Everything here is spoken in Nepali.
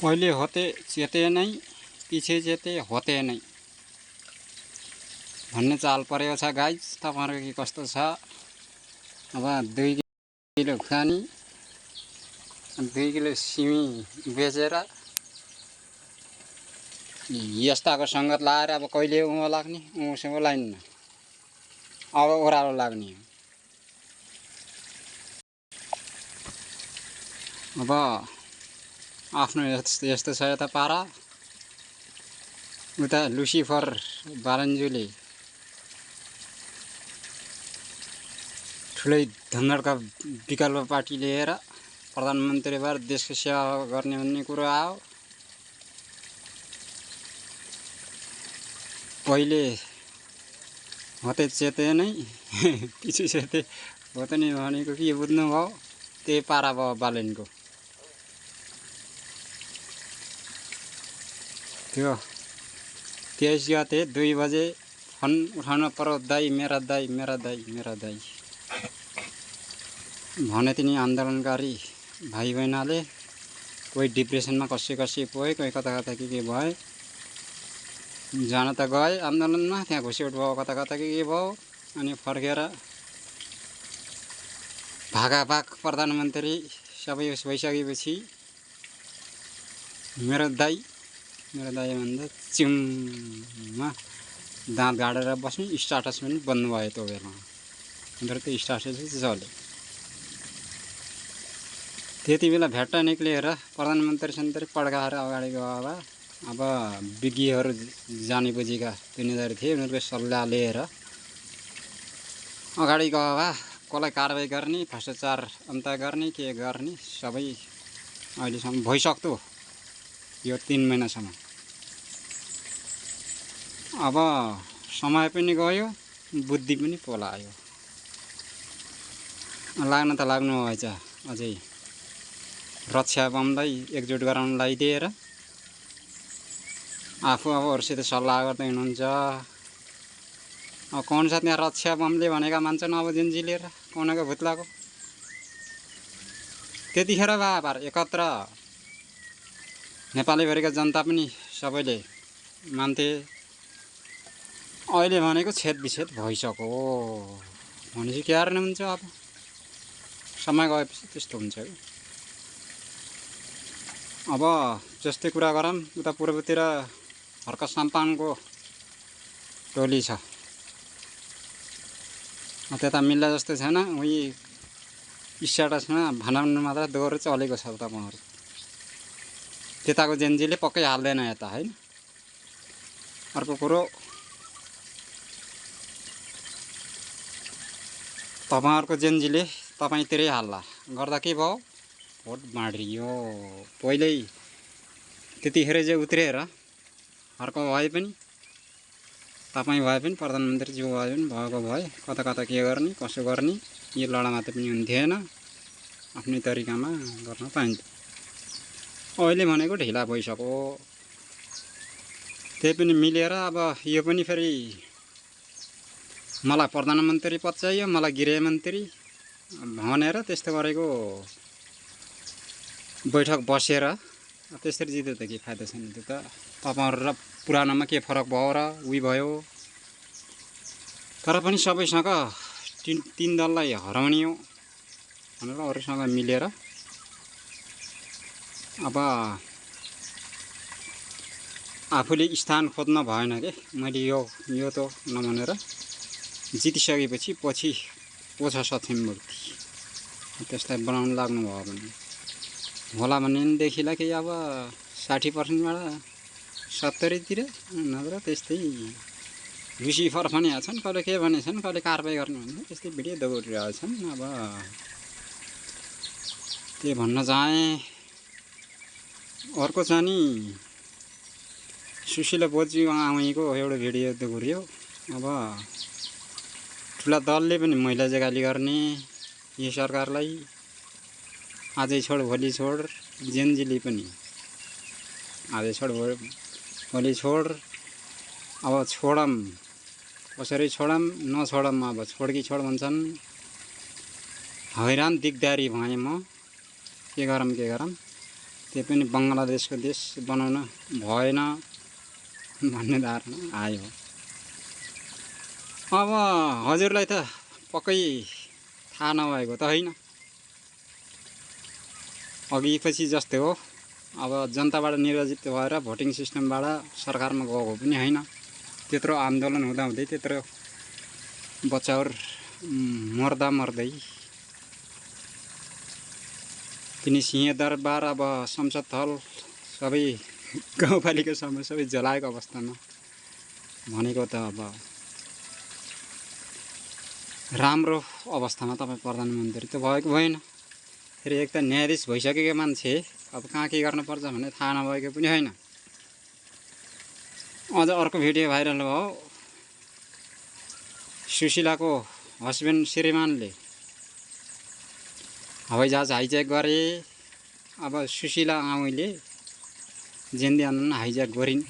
पहिले होते चेते नै पछि चेते होते नै भन्ने चाल परेको छ गाइज। तपाईहरुको के कस्तो छ? अब 2 किलो खुर्सानी 2 किलो सिमी बेचेर यस्ताको संगत लाएर अब कहिले उँभो लाग्ने उँभोसँग लाइन्न, अब ओह्रालो लाग्ने। अब आफ्नो यस्तो छ यता पारा। उता लुसिफर बालन्जुले ठुलै धनगढका विकल्प पार्टी लिएर प्रधानमन्त्री भएर देशको सेवा गर्ने भन्ने कुरो आयो। पहिले होते चेते नै पछि चेते होते नै भनेको के बुझ्नु भयो? त्यही पारा भयो बालेनको। त्यो 23 गते 2 बजे फोन उठाउन पर्यो, दाइ मेरा दाइ मेरा दाइ मेरा दाइ भने तिनी आन्दोलनकारी भाइ बहिनीले। कोही डिप्रेसनमा कसै पुगे, कोही कता के भए। जान त गए आन्दोलनमा, त्यहाँ घुसपेट भयो कता के भयो। अनि फर्केर भागाभाग प्रधानमन्त्री सबै भइसकेपछि मेरो दाइ भन्दा चिममा दाँत गाडेर बस्ने स्टाटस पनि बन्नु भयो त्यो बेला। तर त्यो स्टाटस चल्यो। त्यति बेला भेट्टा निक्लिएर प्रधानमन्त्री सन्तरी पड्काएर अगाडि गयो। अब विज्ञहरू जाने बुझेका दुनियादारी थिए, उनीहरूको सल्लाह लिएर अगाडि गयो। कसलाई कारबाही गर्ने, भ्रष्टाचार अन्त गर्ने, के गर्ने सबै अहिलेसम्म भइसक्यो यो 3 महिनासम्म। अब समय पनि गयो, बुद्धि पनि पोलायो। लाग्न त लाग्नु भएछ अझै रक्षा बमलाई एकजुट गराउन लगाइदिएर आफू अब अरूसित सल्लाह गर्दै हुनुहुन्छ। अब कौन छ त्यहाँ रक्षा बमले भनेका मान्छन् अब जेन्जी लिएर कौनको भुत्लाको। त्यतिखेर बाबार एकत्र नेपालीभरिका जनता पनि सबैले मान्थे। अहिले भनेको छेद विच्छेद भइसक्यो भनेपछि के गर्ने हुन्छ? अब समय गएपछि त्यस्तो हुन्छ कि। अब जस्तै कुरा गरौँ, उता पूर्वतिर हर्क साम्पाङको टोली छ, त्यता मिल्ला जस्तो छैन। उही स्ट्याटसमा भनाउनु मात्र दोहोरो चलेको छ तपाईहरु। त्यताको जेन्जीले पक्कै हाल्दैन यता, हैन? अर्को कुरो, तपाईहरुको जेन्जीले तपाईतिरै हाल्ला गर्दा के भयो? भोट बाँडियो। पहिल्यै त्यतिखेर जे उत्रेर हर्क भए पनि, तपाई भए पनि, प्रधानमन्त्री जो भए पनि भएको भए कता के गर्ने कसो गर्ने यो लडा मात्र पनि हुन्थेन। आफ्नै तरिकामा गर्न पाइन्थ्यो। अहिले भनेको ढिला भइसक्यो। त्यही पनि मिलेर अब यो पनि फेरि मलाई प्रधानमन्त्री पद चाहियो, मलाई गृहमन्त्री भनेर त्यस्तो गरेको बैठक बसेर त्यसरी जित्यो त के फाइदा छैन। त्यो त तपाईहरु र पुरानोमा के फरक भयो र उही भयो। तर पनि सबैसँग तीन दललाई हराउने हो भनेर अरूसँग मिलेर अब आफूले स्थान खोज्न भएन के। मैले यो त नभनेर जितिसकेपछि पछि ओछा सक्षम मूर्ति त्यसलाई बनाउन लाग्नु भयो भने होला भन्ने देखिला कि अब 60% बाट 70 तिर नभएर त्यस्तै लुसिफर पनि छन्, कहिले के भनेछन्, कहिले कारबाही गर्ने भन्छ, त्यस्तै भिडियो दौडिरहेछन्। अब के भन्न चाहे, अर्को चाहिँ नि सुशीला बोजू आमाको एउटा भिडियो दौडियो। अब ठुला दलले पनि महिला जगाली गर्ने यो सरकारलाई आजै छोड भोलि छोड, जेन्जीले पनि आजै छोड भोलि छोड। अब छोडम कसरी छोडम नछोडम, अब छोड कि छोड भन्छन्। हैरान दिगदारी भएँ म, के गरम त्यो पनि बङ्गलादेशको देश बनाउन भएन भन्ने धारणा आयो। अब हजुरलाई त पक्कै थाहा नभएको त होइन, अघि पछि जस्तै हो। अब जनताबाट निर्वाचित भएर भोटिङ सिस्टमबाट सरकारमा गएको पनि होइन। त्यत्रो आन्दोलन हुँदाहुँदै त्यत्रो बच्चाहरू मर्दा मर्दै तिनी सिंहदरबार अब संसद हल सबै गाउँपालिका सबै सबै जलाएको अवस्थामा भनेको त अब राम्रो अवस्थामा तपाईँ प्रधानमन्त्री त भएको भएन। फेरि एक त न्यायाधीश भइसकेको मान्छे अब कहाँ के गर्नुपर्छ भन्ने थाहा नभएको पनि होइन। अझ अर्को भिडियो भाइरल भयो, सुशीलाको हस्बेन्ड श्रीमानले हवाईजहाज हाइज्याक गरे। अब सुशीला आमैले जेन्दी आन्दोलन हाइज्याक गरिन्।